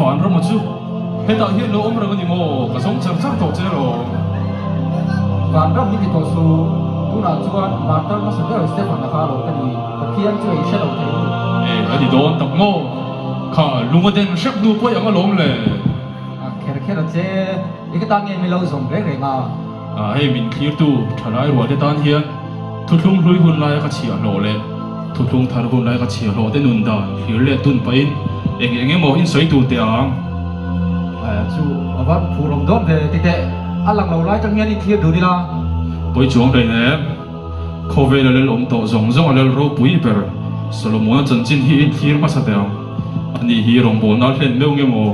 Vanrama chu hetah hian lo awm reng a ni maw? Ka zawng char char tawh che alawm. Vanram min ti tawh suh, tunah chuan martar hmasa ber Stefan-a kha alawm ka ni, Pathian chu ei hre lo thei lutuk. E, a ni dawn tak maw? Kha lung a den hrep hnu pawi ang alawm le. A kher kher a che, i ka tan nge mi lo zawm reng reng a? A, hei min thlirtu thalai rual te tan hian thuthlung hlui hun laia ka chhiah hlawh leh thuthlung thar hun laia ka chhiah hlawh te nun dan thlir leh dun pahin eng eng emaw in sawi tur teh ang. A, chu a va phur awm dawn ve ti teh, a lang lo lai tang hian in thlir dun ila. Pawi chuang rei nem. Khawvel a lel awm tawh zawng zawng a lel ropui ber. Solomona chanchin hi in thlir hmasa teh ang. Ani hi rawngbawlna a hlen meuh nge maw?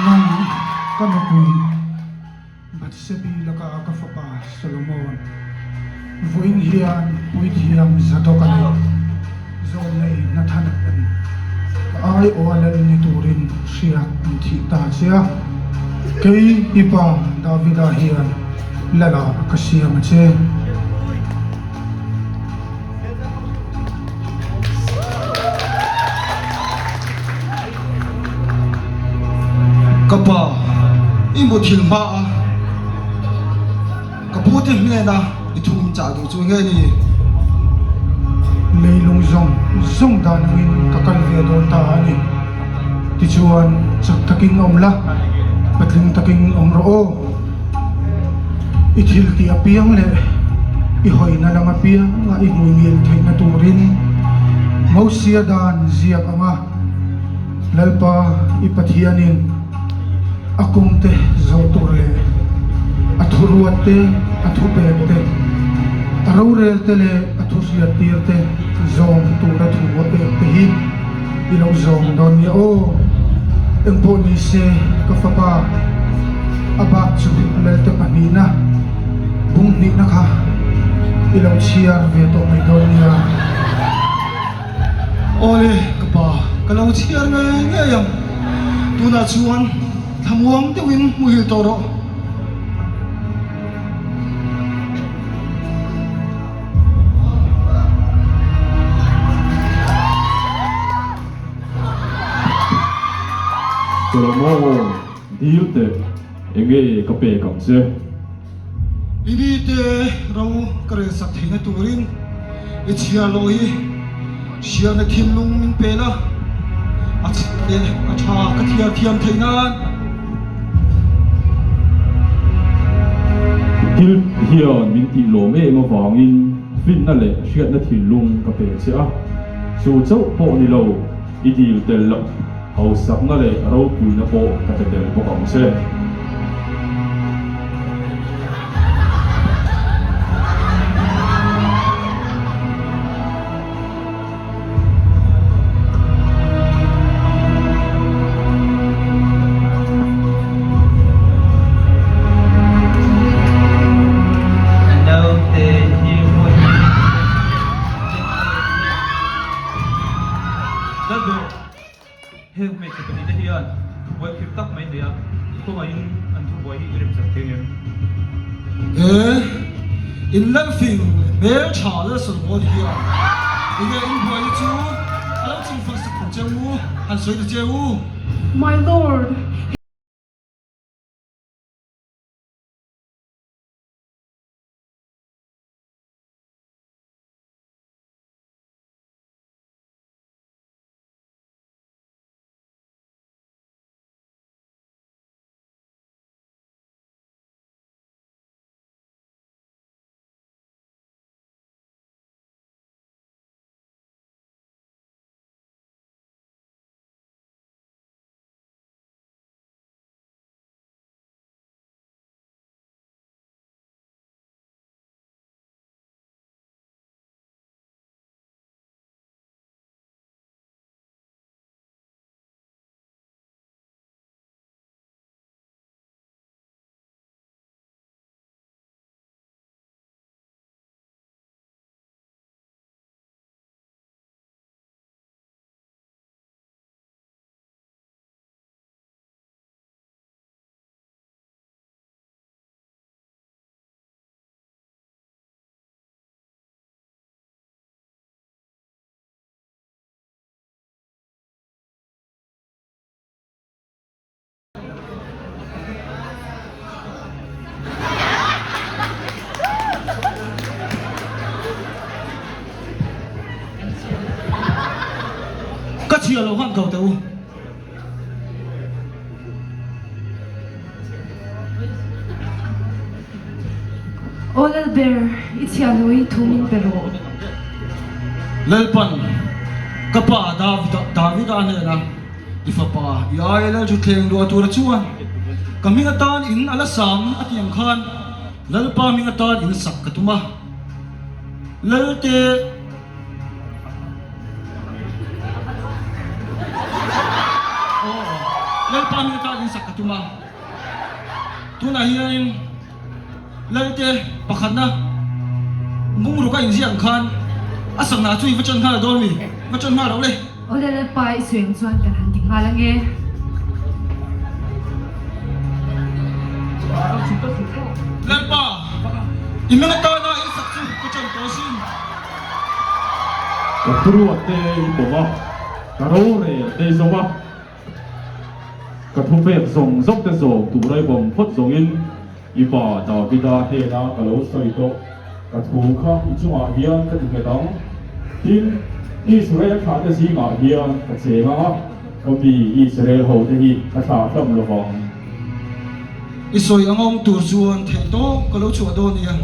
Nang ka nupui Bathsebi laka ka fapa Solomon, vawiin hian puithiam Zadok-a leh Zawlnei Nathana-ten ka aiawha lal ni turin hriak an thih ta che a, kei i pa Davida hian lala ka siam a che. Ka pa, i muthilh hma a, ka pu te hnena i thu min chah duh chu nge ni? Leilung zawng zawng dan angin ka kal ve dawn ta a ni. Tichuan, chak takin awm la, patling takin awm rawh aw. I thil tih apiang leh i hawina lam apianga i hmuingil theihna turin Mosia dan ziak anga Lalpa i Pathianin a kawngte zawh tur leh a thuruat te, a thupek te, a rorel te leh a thuhriat tir te zawm tura thu a pek te hi I lo zawm dawn nia aw. Engpawh ni se ka fapa a bak chu Lelte pahnihna bung hnihna kha i lo chhiar ve tawh mai dawn nia. Awle ka pa, ka lo chhiar ngei ngei ang. Tunah chuan thlamuang deuhin hmuhil tawh rawh. Solomon, dil teh, enge ka pek ang che? I mite ro ka relsak theihna turin i chhiar loh hi hriatna thinlung min pe la, a chhia leh a tha ka thiar thiam theih nan. Thil hian min tih lawm em avangin finna leh hriatna thinlung ka pe che a, chu chauh pawh ni lo, i dil tel loh hausakna leh ropuina pawh ka pe tel bawk ang che. He in lalfing leh hmeltha Lalsawlbawn hian enge in buaina chu a lo chingfal sak tur che u han sawi ta che u. My Lord, chhiar lo khan ko teh u. Aw Lalber, i chhiar lo hi thu min pe rawh. Lalpan, ka pa Davida hnena i fapa i aia lal chu thleng luah tura chuan ka hming atan in a la sang a tih ang khan Lalpa hming atan in sak ka tum a. Lalte. Lalpa hming atan in sak ka tum a. Tunah hianin Lalte pakhatna bungruk a inziah ang khan a sakna chu i va ṭan nghal dawn mi? Va ṭan nghal loh le. Awle Lalpa i sawi ang chuan kan han ti nghal ange. Lalpa, i hming atana in sak chu ka ṭan tawh asin. Ka thuruat te i pawm a, ka rorel te i zawm a. Ka thupek zawng zawng te zawm tur a i bawm phawt zawngin i pa Davida hnena ka lo sawi tawh. Ka thu kha i chungah hian ka ti nghet ang. Tin, Israel thlahte zingah hian ka cheng ang a, ka mi Israel hote hi ka thlah hlam lo vang. I sawi ang awm tur chuan theih tawp ka lo chhuah dawn nia.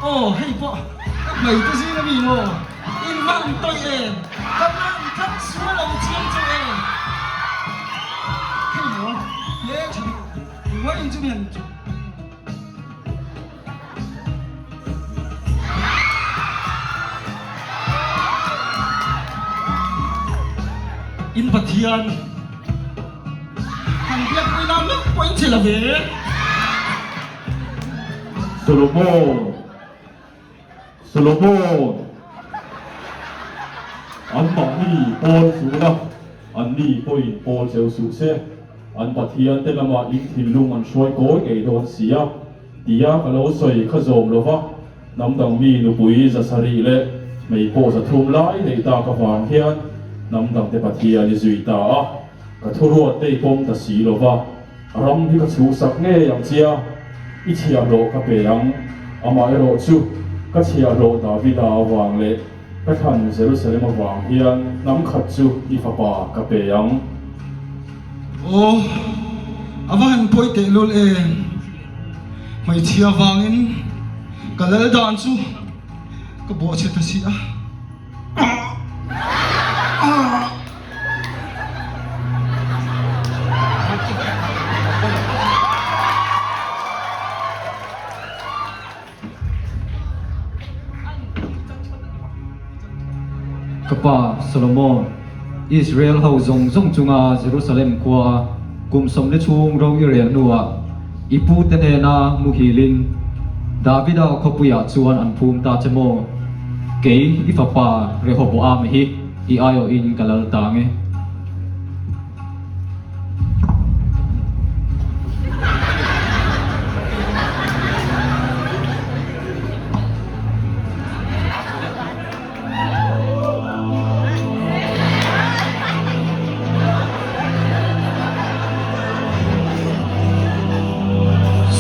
Aw hei pawh hmei te zing a mi maw in van tawih em ka van thak sual ang chiang chu em hei maw hle tha deuh uai chu hian In Pathian han biakpui nan meuh pawh in che lo ve. Solomon, Solomon, anmahni pawl suh la, anni pawhin pawl cheu suh se, an Pathian te lamah in thinlung an hruai kawi ngei dawn si a. Tia ka lo sawi kha zawm lo va, hnam dang mi nupui zasarih leh hmei pawh zathum lai neih tak avang hian hnam dangte Pathian i zui ta a, ka thuruat te i pawm ta si lo va, ram hi ka chhuhsak ngei ang chia, i chhiahhlawh ka pe ang, amaherawh chu ka chhiahhlawh Davida avang leh ka thlan Jerusalem avang hian hnam khat chu i fapa ka pe ang. Aw, a va han pawi tehlul em! Hmeichhia vangin ka lal dan chu ka bawhchhe ta si a. Ka pa Solomon, Israel ho zawng zawng chunga Jerusalem khua kum sawmli chhung ro i rel hnuah i pute hnena muhilin Davida khawpuiah chuan an phum ta che maw? Kei i fapa Rehoboam hi i aiawhin ka lal tang e.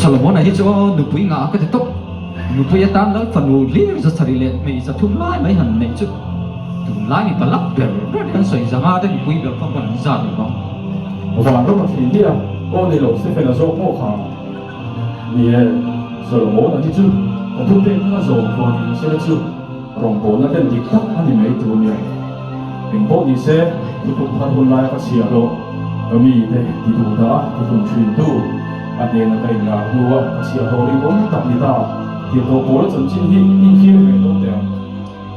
Solomon-a hi chu nupui ngah ka ti tawp. Nupui atan lal fanu hlir zasarih leh hmeichhe thum lai mai han neih chu. Tunlai mipa lak ber ber hian sawi zanga te mipui ber kha pawn an zat lo vang. Van ram a thli hi a aw ni lo Stephen a zawk maw kha? Ni e, Solomon a hi chu ka thu pek kha zawm tluan in sela chu rawngbawlna hlen dik tak a ni mai tur nia. Eng pawh ni se, thuthlung thar hun laia ka chhiah hlawh ka mi te ti duh dah a ti hlum thin tu a hnena ka inlar hnua ka chhiah hlawh rinawm tak ni ta. Tirhkoh Paula chanchin hi inthlir ve dawn teh ang.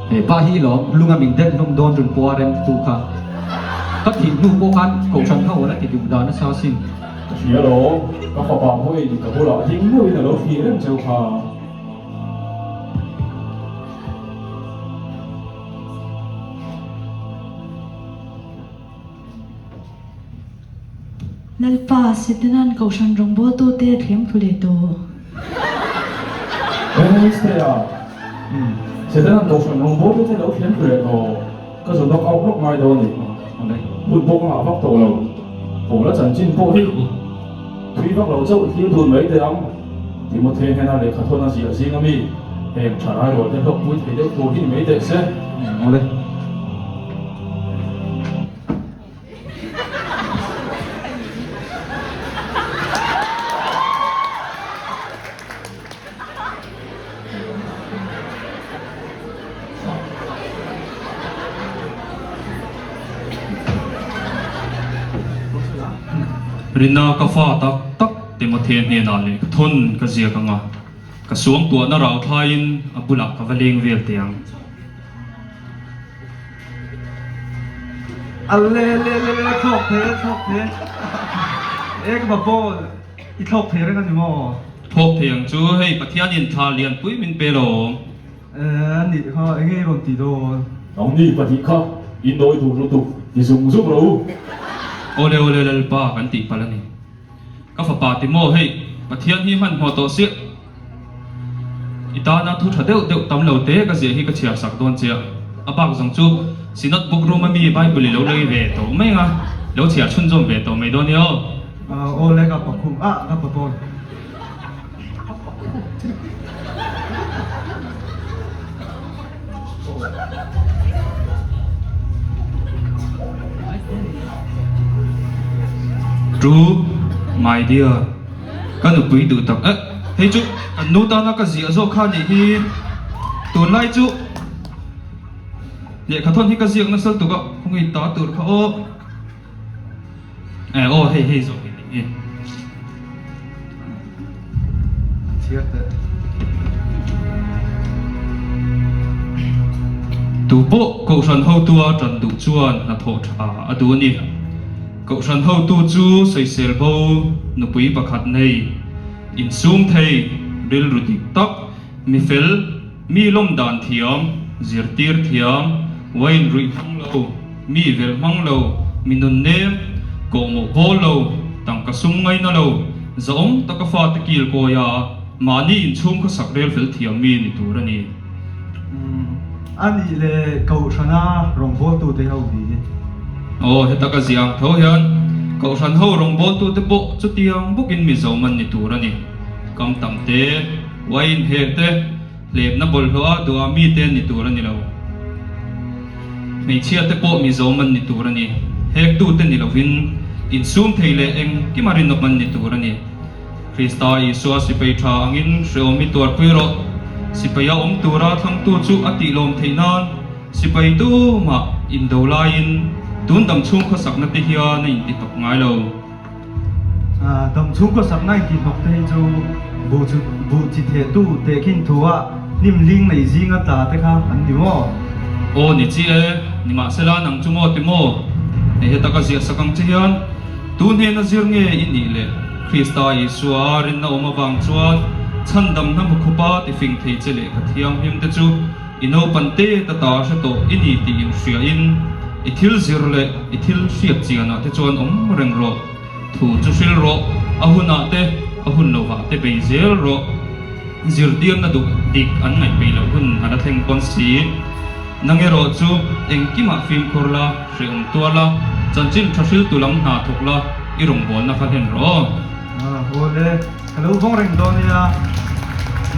He pa hi lawm lunga min den hlawm dawn run pawh a rem tu kha ka thih hnu pawh khan kohhran ho ala ti duh dan nasa asin. Ka hria lo, ka fapa pawhin ka bulah ding meuhin a lo thlir reng cheu kha. Lalpa, Setanan kohhran rawngbawltute a thlem thu leh tawh. Wednesday-ah Setanan kohhran rawngbawltute lo thlem thu leh tawh. Ka zu knock out lawk ngai dawn a ni. Hun pawh ka ngah vak tawh lo. Paula chanchin pawh hi thui vak lo chauh thlir dun mai teh ang. Timothy hnena lehkha thawn a ziah zing ami heng tha rai rual te hlawkpui thei deuh tur hi ni mai teh se. Awle. Rina ka fa tak tak Timothea hnenah lehkha thawn ka ziak ang a, ka suangtuahna rau thlaiin a bulah ka va leng vel teh ang. A le le le le thlawk the thlawk the e ka ball i thlawk thei reng a ni maw? Thlawk thei ang chu hei Pathianin thla lianpui min pe lo. E a nih kha enge i rawn ti dawn? Nangni pahnih kha i nawi duh lutuk ti zung zung ro u. Awle awle Lalpa kan tih palh a ni. Ka fapa ti maw hei Pathian hi hmanhmawh tawh siah. I tana thu tha deuh deuh tam lo te ka ziah hi ka chhiar sak dawn che a, a bak zawng chu Synod Book Room a mi Bible i lo lei ve tawh mai ang a, lo chhiar chhunzawm ve tawh mai dawn nia aw. Aw le ka pakhum ah ka pa tawn. True my dear. Ka nupui duh tak eh hei chu kan nu tana ka ziah zawk kha nih hi tunlai chu lehkha thawn hi ka ziak nasal tuk a khawngaih ta tur kha aw eh aw hei hei zawk hi nih hi. Chhiar teh. Tu pawh Kohhran hotua tan duh chuan hnathawh tha a duh a ni. Kohhran hotu chu sawisel bo nupui pakhat nei, insum thei, rilru dik tak, mi fel, mi lawm dan thiam, zirtir thiam, wine ruih hmang lo, mi velh hmang lo, mi nun nem, kawhmawh bawl lo, tangka sum ngaina lo, zahawm taka fate kil kawi a, mahni inchhung khawsak rel fel thiam mi ni tur a ni. A nih leh Kohhrana rawngbawltute ho hi. Aw, heta ka ziah ang tho hian Kohhran ho rawngbawltute pawh chutiang bawkin Mizo man ni tur a ni. Kam tam te, wine heh te, hlepna bawlhhlawh a duah mi te ni tur a ni lo. Hmeichhia te pawh Mizo man ni tur a ni. Hektu te ni lovin insum thei leh engkima rinawm an ni tur a ni. Krista Isua sipai tha angin hreawm i tuarpui rawh. Sipaia awm tura thlangtu chu a tihlawm theih nan sipai tumah indo laiin tun damchhung khawsakna te hian a intihnawk ngai lo. Damchhung khawsakna intihnawk te hi chu buh chi thehtu tehkhin thua hnim hling nei zinga tla te kha an ni maw? Aw ni chiah e, nimahsela nang chu maw ti maw? Hei heta ka ziah sak ang che hian tu hnena zir nge i nih le? Krista Isua rinna awm avang chuan chhandamna hmukhupa tifing thei che lehkha thianghlim te chu i naupan te ta ta hre tawh i ni tih inhriain i thil zir leh i thil hriat chianah te chuan awm reng rawh. Thu chu hril rawh, a hunah te, a hun lovah te bei zel rawh. Zirtirna duh dik an ngaih peih loh hun a la thleng pawn si. Nang erawh chu engkimah fimkhur la, hrehawm tuar la, chanchin tha hriltu lam hna thawk la, i rawngbawlna kha hlen rawh aw. Aw le, ka lo vawng reng dawn nia.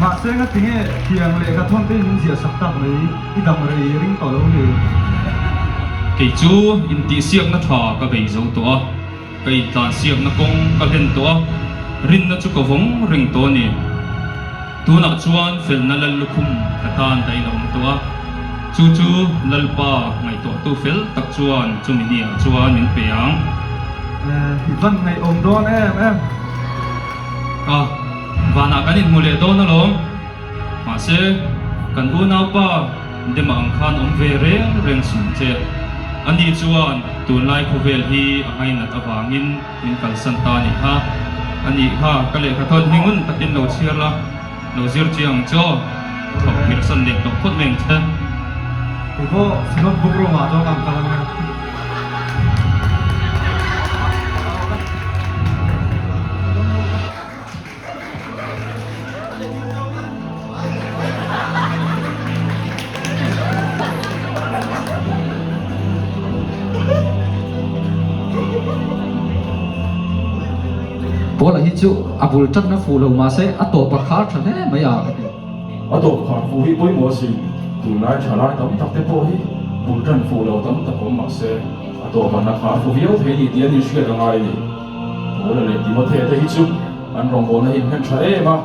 Mahse ngatinge thiang lehkha thawn te in ziah sak tak mai, i dam rei ring tawh lo ni. Kei chu intihsiakna tha ka bei zo tawh a. Ka intlansiakna kawng ka hlen tawh a, rinna chu ka vawng reng tawh a ni. Tunah chuan felna lal lukhum ka tan daih a awm tawh a, chu chu Lalpa ngaihtuahtu fel tak chuan chumi niah chuan min pe ang. I van ngaihawm dawn em em. A, vanah kan inhmu leh dawn alawm. Mahse, kan unaupa Dema ang khan awm ve reng reng suh che. Ani chuan tunlai khawvel hi a ngainat avangin min kalsan ta a nih kha. A nih kha, ka lehkha thawn hi ngun takin lo chhiar la, lo zir chiang ang che aw. Thawk phirhsan leh tawh phawt mai ang che. Kei pawh Synod Book Room ah chuan kan kal ang e. chu a bul tanna fuh lo mahse a tawp a khar tha hle mai a ka ti. A tawp khar fuh hi pawimawh asin, tunlai tha lai tam tak te pawh hi bul tan fuh lo tam tak awm mahse a tawp an la khar fuh viau thei ni tih an inhriat a ngai a ni. Paula leh Timothea te hi chu an rawngbawlna hi an hlen tha em a,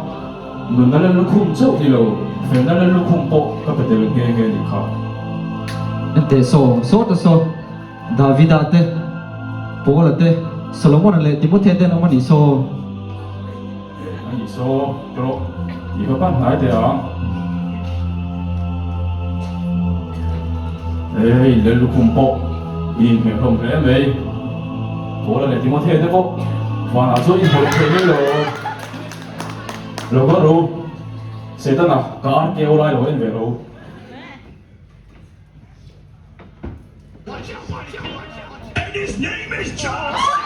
nunna lal lukhum chauh ni lo, felna lal lukhum pawh ka pe tel nghe nghe nih kha. Enteh saw, sawta saw. Davida te, Paula te, Solomona leh Timothea te an awm a nih saw. A nih saw, erawh i va pan hnai teh ang. Hei, lel lukhum pawh i inhmeh hlawm hle mai. Paula leh Timothea te pawh vanah chuan i hmawlh thei mai lo. Lo kal ru, Setana ka RKO lai lo en ve ro. And his name is John!